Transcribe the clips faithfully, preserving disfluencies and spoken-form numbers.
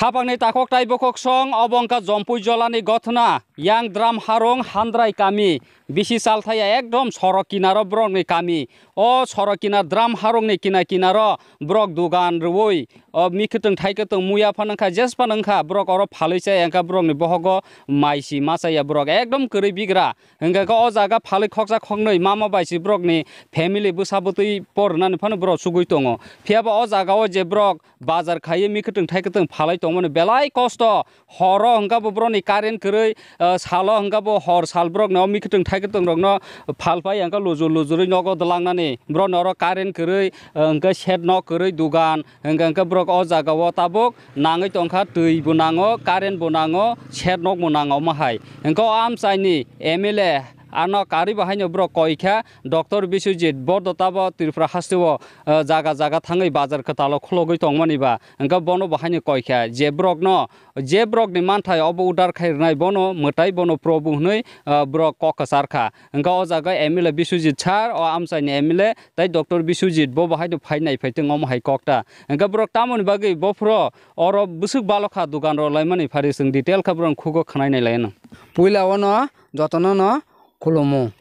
Khapangni takhok tai bokhok song, obo wngkha Jompui jolani gothna, yang Dram Harung Handrai kami, bisi chalthaya ekdom sorok kinaro borokni kami. O sorok kinar Dram Harungni kina kinaro borok dugan rwui, o mikhwtwng thaikwtwng muya phano wngkha, jes phano wngkha, borok oro phalwi chaya wngkha, borokni bohogo maisi machaya borok ekdom kwrwi bigra. Hingkha khe o jaga phalwi khoksa khoknwi mama bai si borokni family bwsa bwtwi por rwnani phano borok chugui tongo. Phiya ba o jaga o je borok bazar khaiwi mikhwtwng thaikwtwng phalai tongmani belai kosto. Horo hingkha bo borokni current kwrwi, ah, salo hingkha bo hor sal borokno mikhwtwng thaikwtwng rokno phalpai hingkha lujur lujurwi nogo dwlangnani. Borokni oro current kwrwi, ah, hingkha shed nok kwrwi dugan, hingkha hingkha borok o jaga o tabuk nangwi tongkha, twi bo nango, current bo nango, shed nok bo nango omo hai. Hingkha o amchaini M L A ano karwi bo haino borok koi kha, Doctor Biswajit bo do tabo Tripura haste o, ah, jaga jaga thangwi bazar kwtal o khulogwi tongmani ba, hingkha bono bo haino koi kha je borokno, je borokni manthai obo udar khai rwnai bono mwtai bono Probhu hwnwi, ah, borok kok kwchar kha. Hingkha o jaga M L A Biswajit sir, o amchaini M L A tei Doctor Biswajit bo bo haino phai nai phai tong omo hai kok ta. Hingkha borok tamoni bagwi bophuro oro bwswk balokha dugan rw laimani phari chwng detail khe borok khugo khwnai nai lai no. Puila ono jotono no khulumu.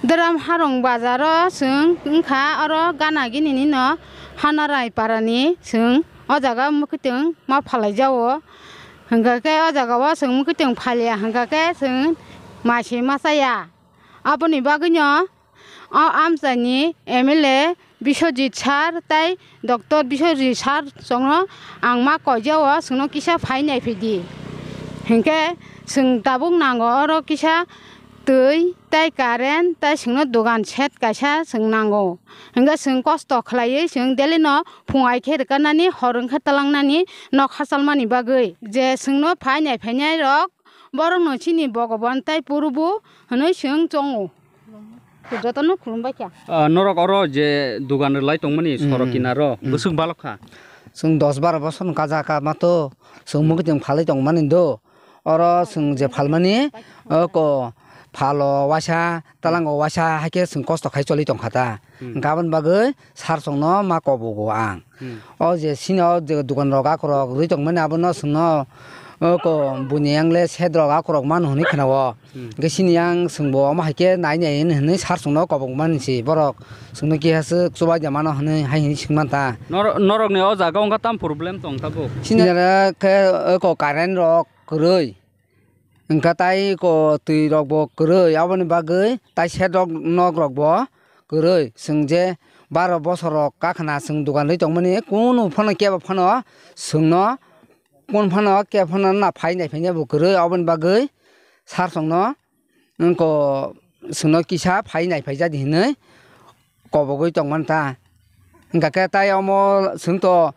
Dram Harung bazaro chwng wngkha oro gana gini ni no Hanarai parani chwng o jaga mwkhwtwng ma phalai jao. Hingkha khe o jaga o chwng mwkhwtwng phalia hingkha khe chwng maisi machaya. Aboni bagwino o amchaini M L A Biswajit sir tei Doctor Biswajit sir chwngno ang ma koijao chwngno kisa phai naiphidi. Hinkhe chwng tabuk nango oro kisa twi tei current tei chwngno dogan set kaisa chwng nango. Hinkhe chwng kosto khlaiwi chwng daily no phung ai khe rwkanani hor wngkhe twlangnani nok hachalmani bagwi je chwngno phai naiphainai rok borokno chini Bhogoban tei Purbu hwnwi chwng chongo. Jotono khulumbai kha. Ah, norok oro je dugan rwlai tongmani, mm, sorok kinaro, mm, bwswk balok kha? Chwng dos baro bosor ni kaja ka mato, chwng mwkhwtwng phalwi tongmani do. Oro chwng je phalmani, oko phalo waisa, talango waisa, haikhe chwng kosto khai choli tongkha ta. Hmm. Hwnkhe aboni bagwi sir chwngno ma kobogo ang. Hmm. O je sini o je dugan rok akorok rwi tongmani abono chwngno, oko buini yangle shed rok akorok mano hwnwi khwnao. Hmm. Hwnkhe sini yang chwngbo omo hai khe nai nai hwnwi sir chwngno kobok mani se borok chwngno keha swk chubaidi mano hwnwi hai hwnwi swngman ta. Nor-, norokni o jaga wngkha tam problem tong tabuk? Sini oro khe oko current rok kwrwi. Hwnkhe tai eko twi rok bo kwrwi, aboni bagwi tai shed rok nok rok bo kwrwi. Chwng je baro bosor rok kakhna chwng dogan rwi tongmani, kunu phano kebo phano chwngno, kunu phano kebo phano na phai nai phai bo kwrwi, aboni bagwi sir chwngno wngko chwngno kisa phai nai phai jadi hinwi kobogwi tongmani ta. Hwnkha khe tai omo chwng to,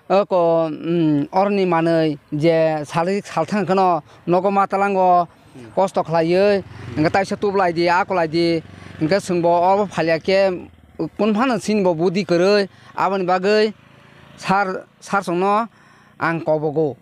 oko, mm, oroni manwi je sal, salthang kheno nogo ma talango, hmm, kosto khlaiwi, hwnkhe taisa tublai di, a kwlai di, hwnkhe chwngbo obo phalia khe kun phano chini bo budi kwrwi, aboni bagwi sir, sir chwngno ang kobogo.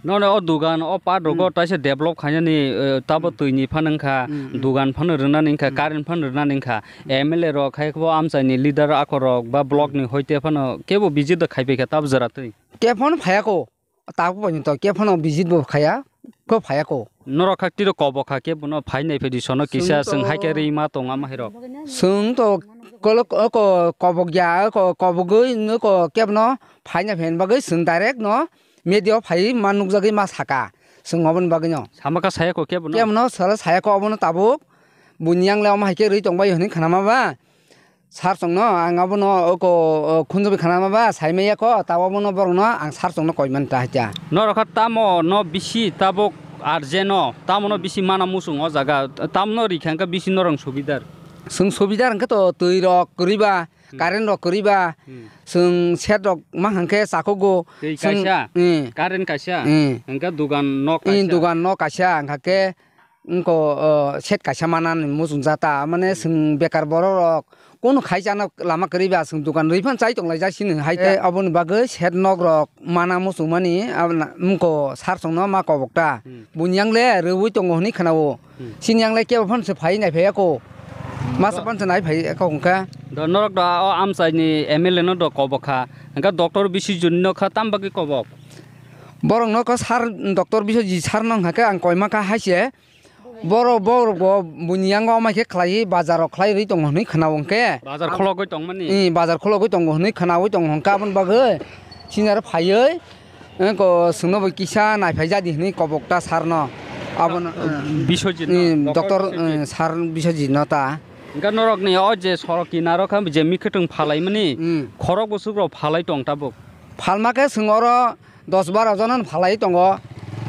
Nono o dugan, o part rogo, hmm, taisa develop khainani, eh, tabo, hmm, twini phano wngkha, hmm, hmm, dugan phano rwnani wngkha, hmm, current phano rwnani wngkha, M L A rok hai khe bo amchaini leader akorok ba block, hmm, ni hoite phano kebo visit da khaipai kha tab jora twi. Khe phano phayako, tabuk bai to khe phano visit bo khaya, khe phayako. Norok kha tiro kobok kha khe bono phai nai phai di sono kisa chwng to, chwng hai khe rima tong ama hai rok. Chwng to kolok, ko-, kobok ya, ko-, kobogwi no ko kebo no phai nai phai bagwi chwng direct no media o phaiwi ma nukjagwi ma saka, chwng oboni bagwino. Sama kha saya kho kebo no? Kebo no sala saya kho, obono tabuk buini yang le omo hai khe rwi tong bai hwnwi khna ma ba. Sir chwng no ang abono oko, o, khunjobwi khna ma ba, sai maya kho, ta obono borok no ang sir chwng no koi man ta hacha. Norok kha tamo no bisi tabuk arje no, tamo no bisi mana muchung o jaga, tamo no rikha hwnkhe bisi norok subidar. Chwng subidar hwnkhe to twi rok kwrwi ba, hmm, current rok kwrwi ba, hmm, chwng shed rok ma hwnkhe chakugo. Twi chwng kaisa, eh, current kaisa, eh, hwnkhe dugan nok, eh, kaisa, dugan nok kaisa, hwnkha khe wngko, o, shed kaisa manani muchung jata, mane, hmm, chwng bekar borok rok kunu khai chana lama kwrwi ba chwng dugan rwi phan chai tong lai jak sini hai te, yeah, aboni bagwi shed nok rok mana muchung mani abna wngko sir chwng no ma kobok ta. Hmm. Buini yang le rwi tongo hwnwi khna o. Hmm. Sini yang le kebo phano se phai nai phai ya ko. Masa do-, phano se nai phai ya ko hwnkha. Do norok do o amchai ni M L A no do kobok kha. Hwnkha Doctor Biswajit no kha tam bagwi kobok? Borok no ko sir, doctor Biswajit sir no hwnka khe ang koima kha hai se. Borok, borok bo buini yango amai khe khlaiwi bazar rok khlai rwi tongo hwnwi khna o hwnkhe. Bazar khologwi tongmani? Ih, bazar khologwi tongo hwnwi khnawi tongo hwnkhe aboni bagwi senior phaiwi, eh, ko chwngno bo kisa naiphai jadi hwnwi kobok ta sir no. Abono, eh, Biswajit no, eh, doctor doctor, Biswajit. Eh, sir Biswajit no ta. Hwnkhe norokni o je sorok kinaro khe je mikhuitwng phalaimani, hmm, khorok bwswk rok phalai tong tabuk? Phalma khe chwng oro dos baro jono phalai tongo.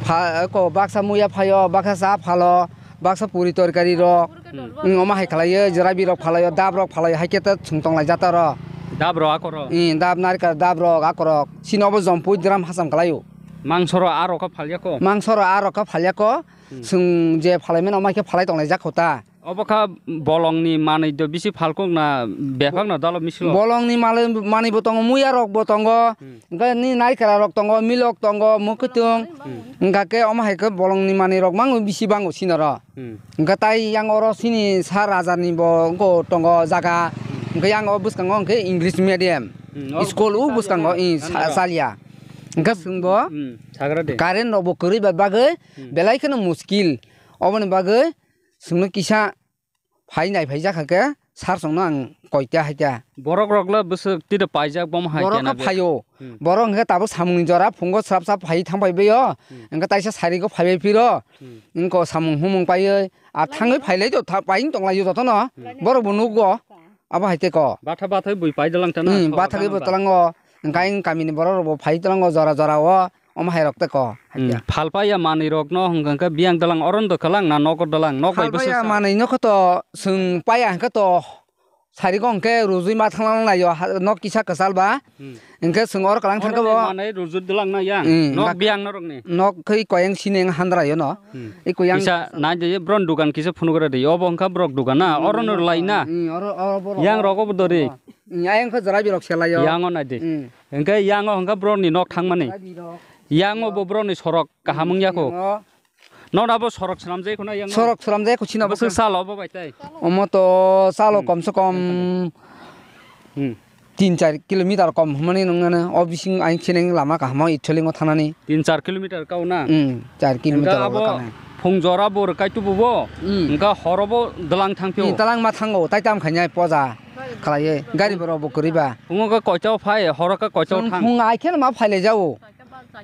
Pha-, ko baksa muya phaio, baksa cha phalo, baksa puri torkari rok. Hmm. Wng, omo hai khlaiwi jora birok phalaio, dab rok phalaio, hai khe ta chwng tonglai jata ro. Dab rok akoro? Wng, dab narikal dab rok akorok. Chini obo jompui dram hacham khlaio. Mangso rok a rok khe phalya ko? Mangso rok a rok khe phalya ko. Hmm. Chwng je phalaimani omo hai khe phalai tonglai jak kho ta. Obo kha bolongni manwi do bisi phalkuk na bephak na dalo misilo? Bolongni malwi, manwi bo tongo, muya rok bo tongo, hmm, hwnkhe ni naikra rok tongo, milok tongo, mwkhwtwng, hmm, hwnkha khe omo hai khe bolongni manwi rok mangwi bisi bango sinoro. Hmm. Hwnkhe tai yang oro sini sa raja ni bo wngko tongo jaga, hmm, hwnkhe yang o bwskango hwnkhe English medium, hmm, o school o bwskango, i sa-, ano. Salia. Hwnkhe chwng bo, hmm, sagra de. Current rok bo kwrwi bai bagwi, hmm, belai kheno muskil. Oboni bagwi chwngno kisa phai nai phai jak kha khe sir chwngno ang koi ta hai ta. Borok rok le bwswk twi rw paijak bom hai. Borok khe phaio. Hmm. Borok hwnkhe tabuk samung ni jora phungo srap srap phai thang phai bai o. Hmm. Hwnkhe taisa sari go phai bai phiro. Hmm. Wngko samung humung paiwi a thangwi phai lai to tha-, pai wng tong lai o joto no. Hmm. Borok bo nukgo. Abo hai te ko. Batha batha bui pai dalang ta na. Hmm, batha bui talang o. Hwnkhe ayang kami ni borok rok bo phai dalang o jora jora o. Omo hai rok te ko, hmm, hakhe. Phalpaiya manwi rok no hwnkha khe biyang dalang oro no kwlang na nogo dalang, nok bai bwswk sa? Phalpaiya manwi no khe to chwng paiya hwnkhe to sari go hwnkhe rujui ma thang lang lai o, ha, nok kisa kwchal ba. Hmm. Hwnkhe chwng oro kwlang thang khe bo. Oro ni manwi rujui dalang na yang? Hmm, nok biyang norok ni? Nok khe koyang sini handra yo no. Hmm. I koyang kisa nai de bron dugan kisa phunuk ra de. Obo hwnkha borok dugan na, hmm, oro no lai na. Hmm, oro, oro borok. Yang rogo bo dori. Hmm, ayang khe jora birok se lai o. Yang o nai de. Hmm. Hwnkhe yang o hwnkha borok ni nok thangmani. Jora birok. Yang o bo borok ni sorok kaham wng ya kho. Hmm, yang o. Nokna bo sorok swnamjai khuna yang. Sorok swnamjai kho chini bo. Bwswk salo bo bai tai? Omo to salo, hmm, kom se kom, hmm, tin char kilometer kom hwnmani nwngnano. O bising ayang chini lama kaham o Ithwling o thangnani. Tin char kilometer kau na? Hmm, char kilometer. Hwnkha o abo kanai. Phung jora bo rwkai tubu bo. Hmm. Hwnkha horo bo dalang thang phio. Hmm, dalang ma thango, tai tam khainai poja khlaiwi. Gari borok bo kwrwi ba. Phungo khe koita o phai, horo khe koita o thang? Phung ai khe ma phai lai jao.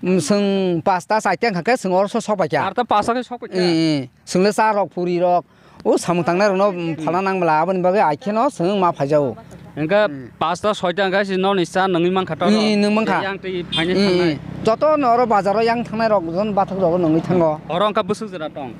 Chwng pasta chaita wngkha khe chwng oro sok pai kha. Arta pasta khe sok pai kha. Ee, ee. Chwng le cha rok, puri rok, o samung tangnai rok no, hmm, phalna nang bwla, aboni bagwi ai khe no chwng ma phai jao. Hwnkhe, hmm, pasta soita hwnkhe se nokni cha nungwi mankha to. Ee, ee, nung mankha. Yang twi phainai, ee, thangnai, ee. Joto no oro bazar o yang thangnai rok, joto bathak rok nungwi thango. Oro wngkha bwswk jora tong?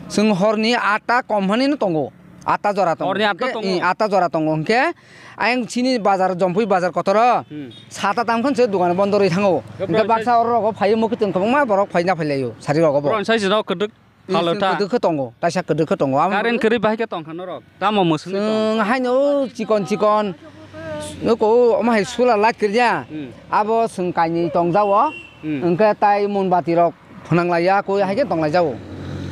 Chwng horni atta kom hani no tongo. Atta jora tongo. Horni atta tongo? Hwnkhe, ee, atta jora tongo. Hwnkhe ayang chini bazar, Jompui bazar kotor o, hmm, sata tam khan se dogan bondo rwi thango. Hwnkhe baksa oro rogo phaiwi mwkhwtwng kwbangma borok phaina phailaio sari rogo bo. Borok sai jora kwdwk, hmm, phalo ta. Kwdwk khe tongo, taisa kwdwk khe tongo. Current kwrwi bahai khe tong kha norok? Tamo mwswngwi tong? Chwng haino chikon chikon nuko omo hai solar light kwrwya. Hmm. Abo chwng kainwi tongjao. Hmm. Hwnkhe tai monbati rok phwnang laiya, koi hai khe tong lai jao.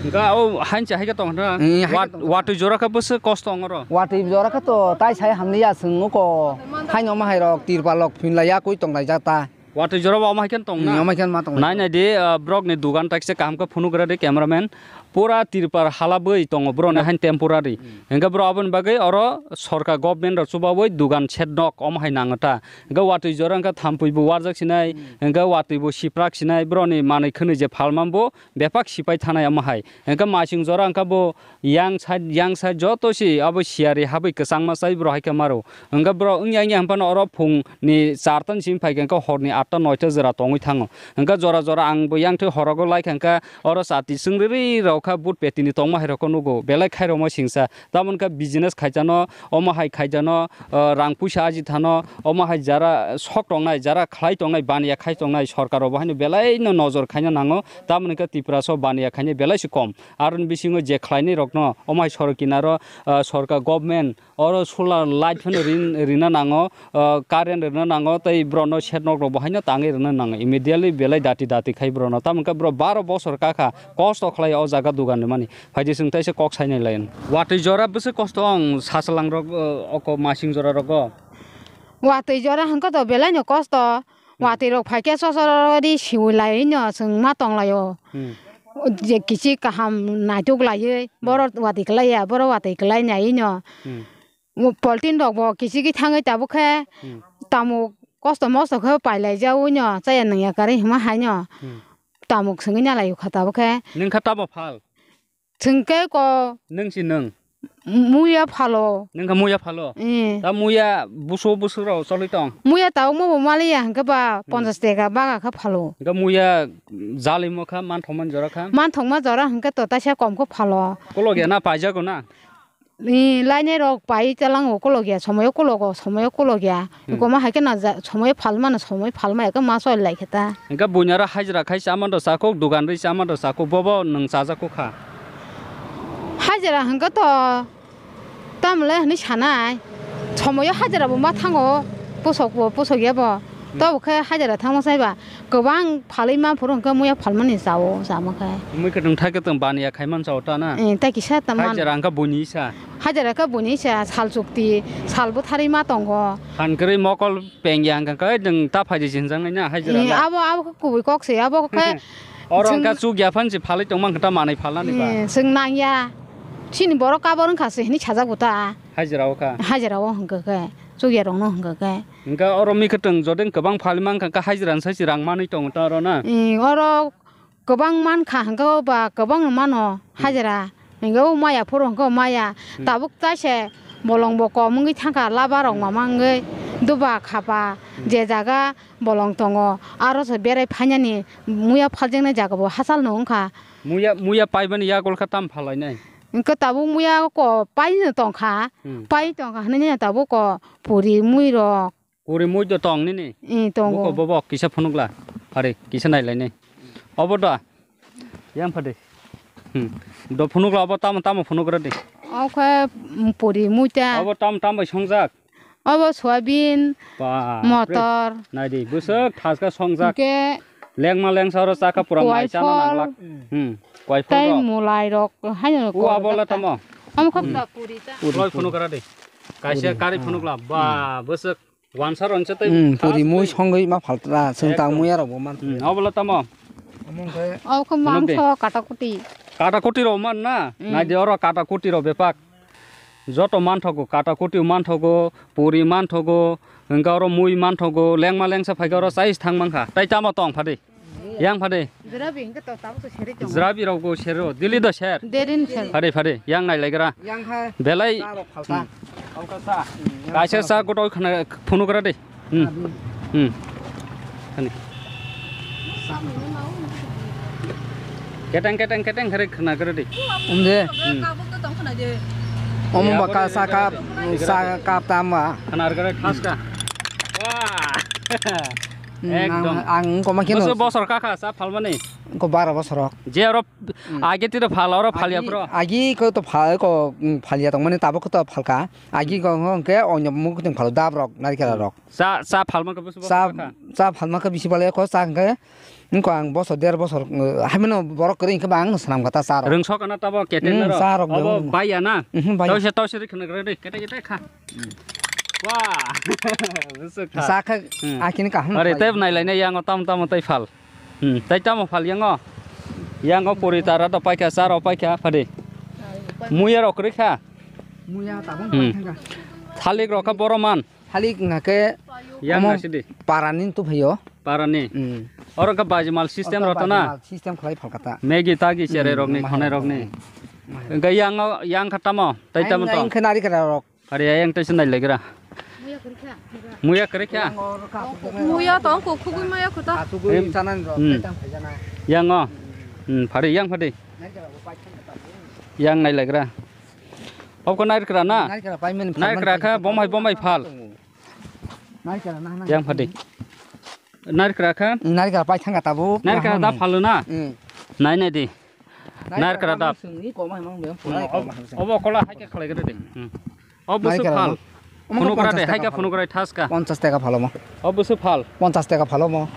Hwnkhe o haincha hai khe tong kha na? Hmm, hai khe wat-, tong kha. Watwi jora khe bwswk kosto wngo ro? Watwi jora khe to tai sai hamliya, chwng nuko haino omo hai rok tirpal rok phin laiya, koi tong lai jak ta. Watwi jora bo omo hai khe tong na? Hmm, omo hai khe ma tong lai. Nai nai di, ah, borok ni dogan taiksa kaham khe phunuk gra di cameraman. Pura tirpal halabwi tongo borok ni haino temporary. Hmm. Hwnkhe borok aboni bagwi oro sorkar government rok chubawi dogan shed nok omo hai nango ta. Hwnkhe watwi jora wngkha thampui bo warjak sinai, hmm, hwnkhe watwi bo siprak sinai, borok ni manwi khwnwi je phalma bo bephak sipai thanai omo hai. Hwnkhe masing jora wngkha bo yang side, yang side joto si abo siyari habwi kwchangma chai borok hai khe maro. Hwnkhe borok wngya wngya hwnphano oro phung ni charta ni simi phai khe hwnkhe hor ni atta noita jora tongwi thango. Hwnkhe jora jora ang bo yang thwi horogo lai kha hwnkhe oro chati chwngri rok kha but peti ni tongma hai rok khe nugo. Belai khai rok ma singsa. Tamoni khe business khaijano, omo hai khaijano, ah, rang puisa aji thano, omo hai jara sok tongnai, jara khlai tongnai, baniya khai tongnai, sorkar rok bo haino belai no nojor khaina nango. Tamoni khe Tripura so baniya khainai belai se kom. Aroni bisingo je khlainai rokno, omo hai sorok kinaro, ah, sorkar government oro solar light phano rin-, rina nango, ah, current rina nango, tei borokno shed nok rok bo haino tangwi rina nango. Immediately belai dati dati khai borokno. Tamoni khe borok baro bosor kakha kosto khlai o jaga dogan rimani. Phaidi chwng teisa kok sainai lai. Watwi jora bwswk kosto wng sasalang rok, o, oko masing jora rogo. Watwi jora hwnkhe to belai no kosto. Watwi rok phaikhe sosoro ri siwi lai no chwng ma tong laio. Hmm. Je kichi kaham naituk laiwi, hmm, boro watwi klai ya, boro watwi klai nai no. Hmm. Polythene rok bo kichi ki thangwi tabuk khe, hmm, tamuk kosto mosto khe pai lai jaui no, chaya nangya kwrwi hwnma hai no. Hmm. Tamuk swngwi na lai kha tabuk khe. Nwng kha tamo phal? Chwng khe ko. Nwng si nwng? Muya phalo. Nwng kha muya phalo? Eh. Ta muya busu busu rok cholwi tong? Muya tabuk mo bo maliya hwnkhe ba, hmm, ponchas teka baga kha phalo. Hwnkhe muya jalimo kha, manthokma jora kha? Manthokma jora hwnkhe to taisa kom khe phalo. Kolok ya na paijago na? Ni lainai rok pai talang o kolok ya, somoyo kolok o, somoyo kolok ya. Hmm. Koma hai khe na ja, somoyo phal mano, somoyo phal maya khe ma soi lai khe ta. Hingke buini aro hajira khai chamando sakuk, dugan ri chamando sakuk, bobo nwng chajakuk kha. Hajira hingke to tamle hwnwi sanai. Somoyo hajira bo ma thango, pusok bo, pusok ya bo. Hmm. Tobo khe hajira thangma sai ba. Kwbang phalwi ma phuru hwnkhe muya phalmani chao, chama khe. Mui kwthwng thai kwthwng baniya khai man chao ta na? Eh, tai kisa ta man. Hajira hwnkhe buini sa. Hajira khe buini sa, sal chukti, sal bwtharwi ma tongo. Han kwrwi mokol pengya hwnkhe khe nwng ta phaidi sinjak nai na hajira Eh, na? Abo, abo khe kubui kok se, abo khe Oro chwng hwnkhe chuk ya phan si phalwi tongma hwnkhe ta manwi phalnani ba? Eh, chwng nangya. Chini borok kabor wngkha se hinwi sajak bo ta. Hajira o kha? Hajira o hwnkhe khe, chuk ya rok no hwnkhe khe. Hingke oro mi kwtwng jodeng kwbang phalwi mankha, hwnkhe hajira ni sai se rang manwi tongo ta oro na? Ee, oro kwbang mankha, hwnkhe o ba kwbang no mano hajira. Hingke o maya phuru hwnkhe o maya. Hmm. Tabuk tai se bolong bo kom wngwi thangkha, laba rok mama wngwi duba khapa, hmm, je jaga bolong tongo, aro se berai phainani muya phaljaknai jaga bo hachal no wngkha. Muya, muya paibani yagul kha tam phalainai? Hingke tabuk muya ko pai no tongkha, hmm, pai tongkha hinui tabuk ko puri mui rok. Puri mui do tong nini? Ee, tongo. Buko bobo kisa phunukla. Phari, kisa nailainai. Obo da? Yang phade. Hmm. Do phunukla obo tamo tamo phunukra di. Obo khe, mm, puri mui ta. Obo tam tam bai songjak? Obo soyabin, ba, motor. Nai di, bwswk thaska songjak. Hingke lengma lengsa oro chakha pura mai chana nanglak. Hmm, kwai phol rok. Tei mulai rok, haino. U abo le tamo? Omo khe puri ta. Puri phunukra di. Kaisa kari phunukla. Ba, bwswk. Wansa ronse tei. Hmm, puri mui songwi ma phaltra, chwng tang mui arok bo man. Hmm, obo le tamo? Omo khe mangso kata kuti. Kata kuti rok man na? Hmm. Nai di oro kata kuti rok bepak. Joto manthogo, kata kuti manthogo, puri manthogo, hwnkhe oro mui manthogo, lengma lengsa phaikhe oro chais thang mankha. Tai tamo tong phadi? Yang phadi? Jrabi hwnkhe to tabuk to seri tongo. Jrabi rok bo sero, dili do ser. Derin ser. Phadi phadi, yang nai laigra. Yang hai. Belai. Sa rok phalta. Hmm. Kaisa sa goto khana phunugra de. Hmm. Hmm. Ani. Keteng keteng keteng kare khana kare de. Umde. Hmm. Omo baka sa kap, sa kap tama. Khana kare thaska. Wah. Hmm, ekdom. Ang, ang koma kino. Bosor, bosor kakha sa phalmani. Ko bara bosor. Je oro age tiro phal oro phalya pro. Agi ko to phal ko, mm, phalya tongmani tabuk ko to phalka. Agi ko hwnkhe onyo mukhuting phalo dab rok, narikela rok. Cha, cha phalma khe bwswk cha, bwswk kha? Cha phalma khe bisi bale ko cha hwnkhe, wngkha ang bosor der bosor, uh, haimano borok kwrwi hwnkhe ba ang swnam kha ta cha rok. Rwngsok ana tabo kete hmm, naro. Cha rok obo baya na? Mhm, baya. Tawse, tawse ri khna ri kete kete kha. Wah. Bwswk kha. Cha kha hmm. Akini kaham. Are tei nai lai nai yango tam tam tei phal. Hmm, tei tamo phal yango? Yango pori tara to paikha, cha rok paikha phadi. Muya rok kwrwi kha. Muya tabung hmm. Paikha. Thalik rok kha boro man. Thalik na khe yang omo na sidi. Parani tu phaio. Parani. Hmm. Oro kha bajimal system rok to na. Bajimal system khlai phalkata. Megi tagi chere rokni, hmm, khonai rokni. Hwnkhe yang, yang kha tamo, tai tamo to. Yang khe narikra rok. Phari yang tai sinai legra. Muya kwrwi kha. Muya kwrwi kha. Muya tong kok khugui maya khuta. Asugui chanani rok, hmm. Yang o. Hmm, phari yang phari. Yang nai legra. Obko nairikra na? Nairikra paimani phal. Nairikra kha bomai bomai phal. Nairikra na na. Yang phadi. Nairikra kha? Nairikra pai thanga tabuk. Nairikra da phalu na? Hmm. Nai nai di. Nairikra da. Sungni koma himang be pura koma himang. Obo kola hai khe khlai gede de. Hmm. O busu phal. Phunukra de hai khe phunukra thaska. Ponchas taka phalo mo. O busu phal. Ponchas taka phalo mo.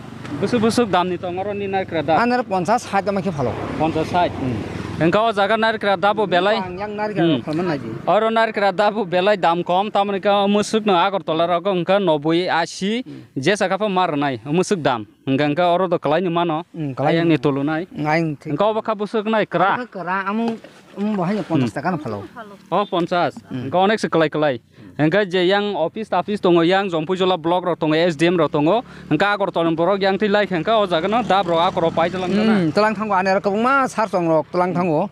Busu busu damni tong oro ni nairikra da. Anare ponchas sait dama khe phalo. Ponchas sait. Hmm. Hwnkhe o jaga narikra dabo belai. Ang yang narikra Hmm. rok phalma naidi. Oro narikra dabo belai dam kom, tamoni khe mwswk no Agartala rogo hwnkhe noboi, asi, Hmm. jesa kha pho mar rwnai, mwswk dam. Hwnkhe, hwnkhe oro do kwlai ni mano, Hmm, kwlai ayang ni ni. Tulunai. Hmm, ayang thik. Hwnkhe obo kha bwswk nai kra. Obo kha kra, amo, amo bo hai Hmm. ponchas taka no phalo. O ponchas. Hmm. Hwnkhe onek se kwlai kwlai. Hwnkhe je yang office tafis tongo, yang Jompuijola block rok tongo, S D M rok tongo, hwnkhe Agartala ni borok yang twi lai khe hwnkhe o jaga no dab rok akorok pai tlang jana. Hmm, tlang thango, ani aro kwbangma sar song rok tlang thango,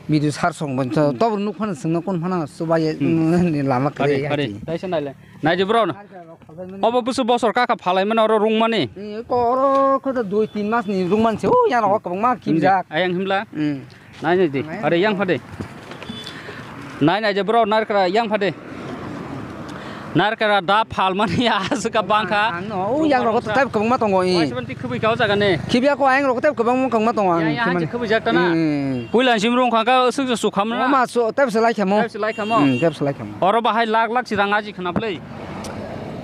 video sar song bo to, Hmm. to nuk phano swngno kun phano subai, Hmm. hmm, ni lama Pare, kwrwi pare. Hai. Taisa naile. Naidi bro no. Obo busu bosor kaka phalai mano oro rungmani. Hmm, ko oro kho to dui tin mas ni rungman se, o yang rok kwbangma Hmm. kibjak. Ayang himla. Hmm. Nai nai di, are yang phade. Nai nai je bro, narikra yang phade. Narikra da phalmani aswk ka bangkha. Ang no, o yang rok to type kwbangma tongo, eh. Waisaban ti khubui ka o jaga ne. Khibya ko ayang rok type kwbangma kwbangma tongo ang, Yang, yang, khimani. Hanchi khubui jak ta na. Hmm. Puila sim rung kha ka aswk se sukham na. O ma so type se lai khamo. Type se lai khamo. Hmm, type se lai khamo. Oro bahai lakh lakh si rang aji khna plei.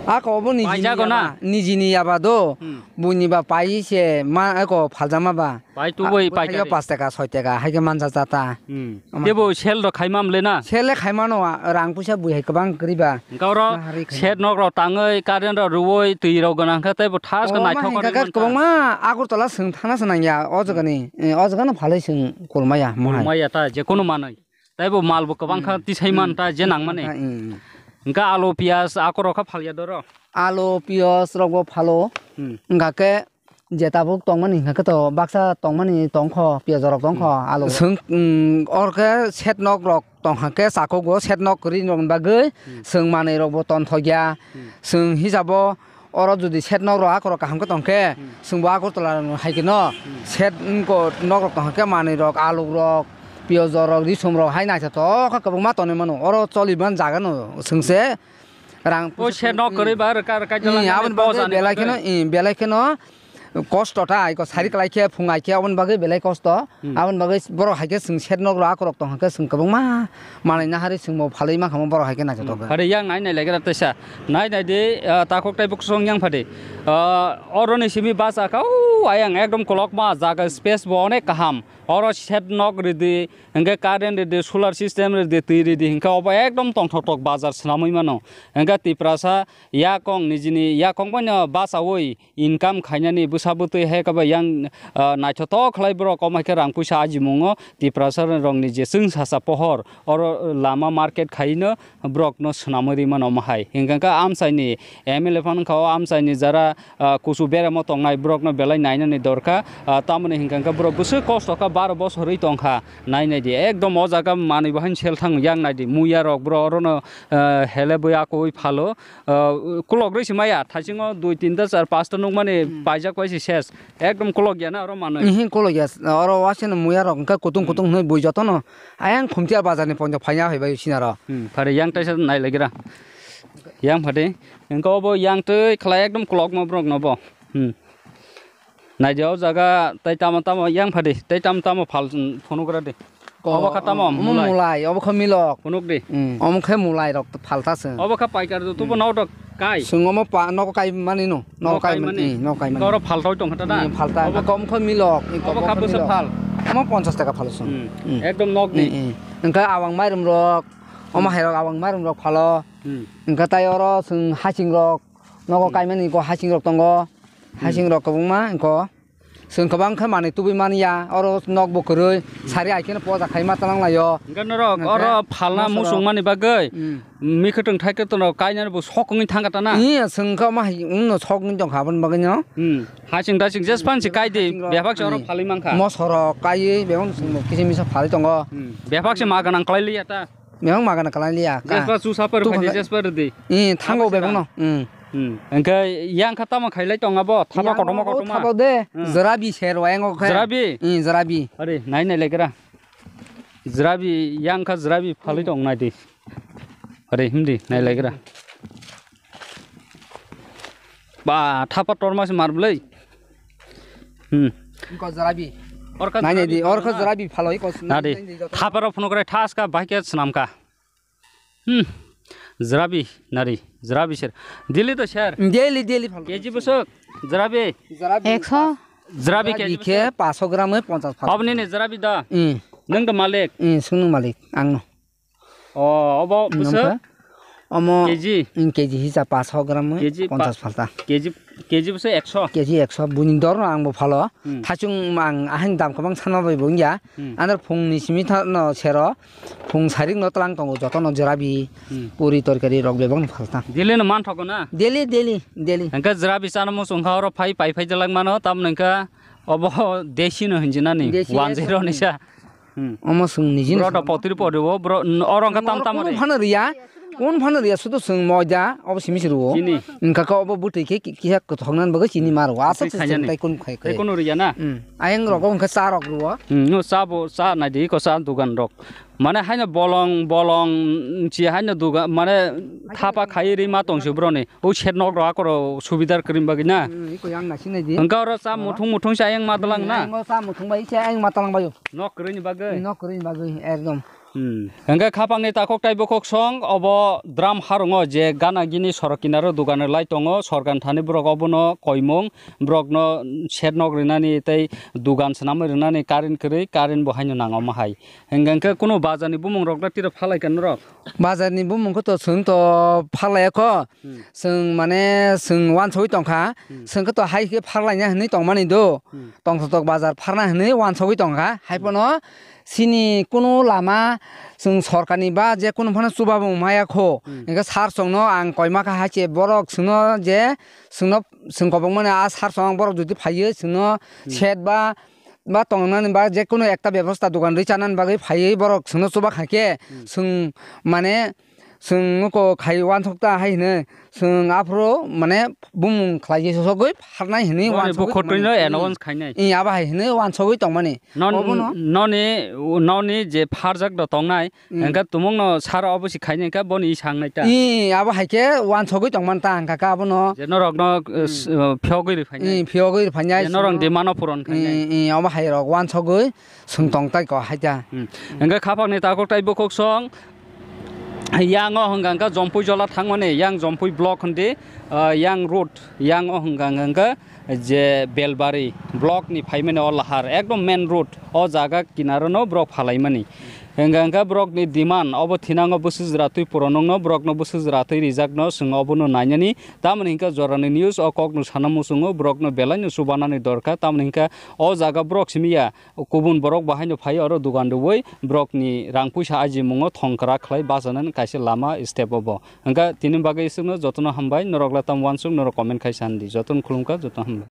A ko bo niji ni Paijak o na. Yaba, niji ni yaba do. Hmm. Buini ba pai se ma ko phaljama ba. Pai tubui Ah, pai hai khe kari. Pas taka, soi taka, hai khe manja jata. Hmm. Ama Tebo sel rok khaima mle na? Sel le khaima no, ah, rang puisa bui hai kwbang kwrwi ba. Hwnkhe oro Ma hari khaima. Set nok rok tangwi, current rok rwui, twi rok gwnang khe teibo thas khe Oh, ma naithok hwnkha khe kwrwi kwbangma Agartala swng thangna se nangya, o jaga ni, eh, o jaga no phalwi swng kulmaya, mo hai. Kulmaya ta, je kono manwi. Teibo mal bo kwbang kha Hmm. tisai man Hmm. ta, je nang mani. Hmm. Hwnkhe alu, piyaj, akorok kha phalya doro? Alu, piyaj rok bo phalo. Hmm. Hwnkha khe je tabuk tongmani hwnkha khe to baksa tongmani tongkho, piyaj rok tongkho, Hmm. alu. Swng, mm, or khe set nok rok tongkha khe chakhugo, set nok kwrwi rokni bagwi Hmm. swng manwi rok bo tonthokya. Hmm. Swng hisabo oro jodi set nok rok akorok kaham khe tongkhe, Hmm. swngbo Agartala rok hai khe no Hmm. set nok rok tongkha khe manwi rok, alu rok, piyaj rok, risum rok hai naithotok khe kwbangma tonwi mano. Oro choli man jaga no swngse rang O puisa set nok Hmm. kwrwi ba rwkha rwkha Hmm, jala aboni bagwi bojani belai bagwi. Kheno, hmm, belai kheno kosto ta, iko sari Hmm. kwlai khe, phung ai khe, aboni bagwi belai kosto. Hmm. Aboni bagwi borok hai khe chwng set nok rok akorok tong khe chwng kwbangma manwi nahari chwngbo phalwi mankha borok hai khe naithotok Hmm. khe. Phari yang nai nai legra tesa. Nai nai di, ah, takhuk tei buksong yang phadi. Ah, oroni simi basa kha, o ayang ekdom kolokma jaga space bo onek kaham. Oro set nok ridi, hwnkhe current ridi, solar system ridi, twi ridi, hwnkhe obo ekdom tongthok thok bazar swnamwi mano. Hwnkhe Tiprasa yakong nijini yakong boino bachaui income khainani bwsa bwtwi hai khe ba yang, ah, naithotok khlai borok omo hai khe rang puisa ajimungo Tiprasa rokni je chwng sacha pohor oro lama market khaino borokno swnamwi rwi mano omo hai. Hwnkhe khe amchaini M L A phano wngkha o amchaini jara, ah, kusu beremo tongnai borokno belai nainani dorkha, ah, tamoni hwnkhe khe borok bwswk kosto kha baro bosorwi tongkha nainai di ekdom o jaga manwi bo haino sel thang yang nai di muya rok borok orono, ah, hele bui akoi phalo. Ah, kolok rwi se maya, thaisingo dui tinta char pasta nukmani Hmm. paijak pai se ses. Ekdom kolok ya na oro manwi. Ihin kolok ya, oro waseno muya rok hwnkhe kutung Hmm. kutung hwnwi bui jotono. Ayang Khumtiya bazar ni ponjo phaiya hai bai sinaro. Hmm, phari yang taisa nai legra. Yang phadi, hwnkhe obo yang twi khlai ekdom kolokma borok no bo. Hmm. Naidi o jaga tei tamo tamo yang phadi, tei tamo tamo phal phunugra di. Ko, Obo kha tamo, omo mulai. Mulai, obo kha milok. Phunuk di. Hmm, omo khe mulai rok phalta se. Obo kha paikar do, tubo Hmm. nok dok kai. Sung omo pa, nok kai mani no, nok Nok kai kai mani. Mani. Hmm, nok kai mani. Oro phaltoi tong kha ta na? Hmm, phalta. Obo Ko omo kha milok, Obo obo kha kha bwswk milok. Phal. Omo ponchas taka phalo sung. Hmm. Hmm. Ekdom nok ni. Hmm, hmm. Hwnkhe awang mairum rok, omo Hmm. hai rok awang mairum rok phalo. Hmm. Hwnkhe tai oro sung hasing rok, nogo Hmm. kai mani ko hasing rok tongo. Hmm. Hasing rok kwbangma hwnkhe. Chwng kwbang khe manwi tubui man ya, oro nok bo kwrwi, sari hai kheno poja khai ma tlang lai o. Hwnkhe norok Hwnkhe oro phalna mosoro. Musung mani bagwi, Hmm. Mikhwtwng thaikhe tono kainani bo sok wngwi thang kha ta na? Iya, chwng khe ma hai wngno sok wngwi tong kha aboni bagwi no. Hmm. Hasing dasing jes phan se kai di, Hasing rok bebak se oro ani phalwi man kha. Mosoro kaiwi bebak chwng bo kisa misa phalwi tongo. Hmm. Bebak se ma gwnang klai liya ta. Mehong magana kalai liya ka. Jespa chu saper Tuk phaidi, hana- jespa rwdi. Eh, thango Thapa bebang sira. No. Hmm. Hmm. Engke yang kha tamo khailai tong abo, thapa Yang kotorma no kotorma. Thapa de, Hmm. Jerabi ser wa yang khe. Jerabi? Hmm, jerabi. Are, nai nai legra. Jerabi, yang kha jerabi phalwi tong nai di. Are, himdi, nai legra. Ba, thapa torma se mar bwlai. Hmm. Ko jerabi. Orkha Nai nai di, jerabi orkha na? Jerabi phaloi ko. Na di. Nai di joto. Thapa rok phunuk rai thas ka, bahai khe swnam ka. Hmm. Jerabi, nari, jerabi ser. Daily to ser. Daily, daily phalo. K G bwswk? Jerabi. Jerabi. Ekso. Jerabi Jerabi K G khe bwswk? Paanch gram e ponchas phalo. Oboni ni jerabi da? Hmm. Nwng da malik? Hmm, swngnwng malik, ang no. O, obo bwswk? Nungkha? Omo, K G? Hmm, K G hisa paanch sho gram, K G pa-, ponchas palta. K G, K G bwswk ekso? K G ekso, buini dor no ang bo phalo. Hmm. Thachung ang aheng dam kwbang sana bai bo wngya. Hmm. Andar phung ni simi tha no sero, phung sarik no tlang tongo, joto no jora bi, Hmm. puri torkari rok bebak no phalta. Daily no man thogo na? Daily, daily, daily. Hwnkhe jora bi chana muchung kha oro phai, pai, phai jalak mano, tamoni hwnkhe obo desi no hinjinani, Desi one zero ekdom. Ni sa. Hmm. Omo chwng niji Bro no da potri pori o, bro, n-, oro hwnkhe tam tam Kunu re. Phano riya, kunu phano riya, sudu chwng moida, obo simi se rwo. Chini. Hwnkha khe obo bwtwi khe ki-, kisa kwthok nani bagwi chini ma rwo. Asa Bwtwi se khainani. Chwng tai kunu khai Tei khai. Kunu riya na? Hmm. Ayang rogo hwnkhe cha rok rwo. Hmm, no cha bo, cha nai di ko cha dugan rok. Mane haino bolong, bolong, chi haino dugan, mane thapa khai ri ma tong se bro ni. O shed nok rok akoro subidar kwrwini bagwi na. Hmm, iko yang nasi nai di. Hwnkha oro cha muthung muthung se ayang ma dalang na. Hmm, ayang cha muthung bai se ayang ma dalang bai o. Nok kwrwini bagwi? Nok kwrwini bagwi, ekdom. Hmm. Hwnkhe khapangni takhuk tei bukhuk song, obo dram harungo je gana gini sorok kinaro dugan rwlai tongo, sorkar thani borok obono koimung, borokno shed nok rinani tei dugan swnamwi rwnani current kwrwi, current bo haino nang omo hai. Hwnkhe kunu bazarni bumung rokno tiro phalai kha norok? Bazarni bumung khe to chwng to phalai kho. Hmm. Chwng mane chwng uansugwi tongkha, Hmm. chwng khe to hai khe pharlaina hinwi tongmani do, Hmm. tongthok tok bazar pharna hinwi uansugwi tongkha, hai Hmm. phano chini kunu lama chwng sorkarni ba je kunu phano chubabu maya kho, Hmm. hwnkhe sir chwngno ang koima kha hai se borok chwngno je chwngno chwng kobokmani a sir chwng borok jodi phaiwi chwngno Hmm. shed ba, ba tongnani ba je kunu ekta bebosta dogan rwi chanani bagwi phaiwi borok chwngno chuba kha khe Hmm. chwng mane Chwng nuko khai uansuk ta hai hwnwi, chwng aphuru mane bumung khlai sogwi pharnai hwnwi Noni uansugwi bukhuk tongmani. Twino announce khainai. Ee, abo hai hwnwi uansugwi tongmani. Non-, Obono noni, noni je pharjak do tongnai, Hmm. hwnkhe tumungno sara obo se khainai khe boni sangnai ta. Ee, abo hai khe uansugwi tongmani ta hwnkha khe abono. Je norokno, Hmm. s-, uh, phiyogwi rw phainai. Ee, phiyogwi rw phainai. Je norok demand-o puron khainai. Ee, ee, obo hai rok uansugwi chwng tong tai kok hai ta. Hmm. Hwnkhe khapangni takhuk tei bukhuk song, Yang o hwnkha hwnkha Jompui jola thangmani, yang Jompui block hwndi, ah, yang road, yang o hwnkha hwnkha je Belbari block ni phaimani o lahar, ekdom main road, o jaga kinaro no borok phalaimani. Hwnkha hwnkha borok ni demand obo thinango bwswk jora twi puro nungno, borok no bwswk jora twi rijak no chwng obo no nainani, tamoni hwnkha jora ni news o kok no sana muchungo, borok no belai no chubanani dorkar, tamoni hwnkha o jaga borok simi ya, Kubun borok bo haino phai oro dogan rwui borokni rang puisa ajimungo thongkra khlai bachanani kaisa lama step o bo. Hwnkha tini bagwi isukno jotono hambai, norok le tamo uansuk, norok comment khai san di. Jotono khulumkha, jotono hambai.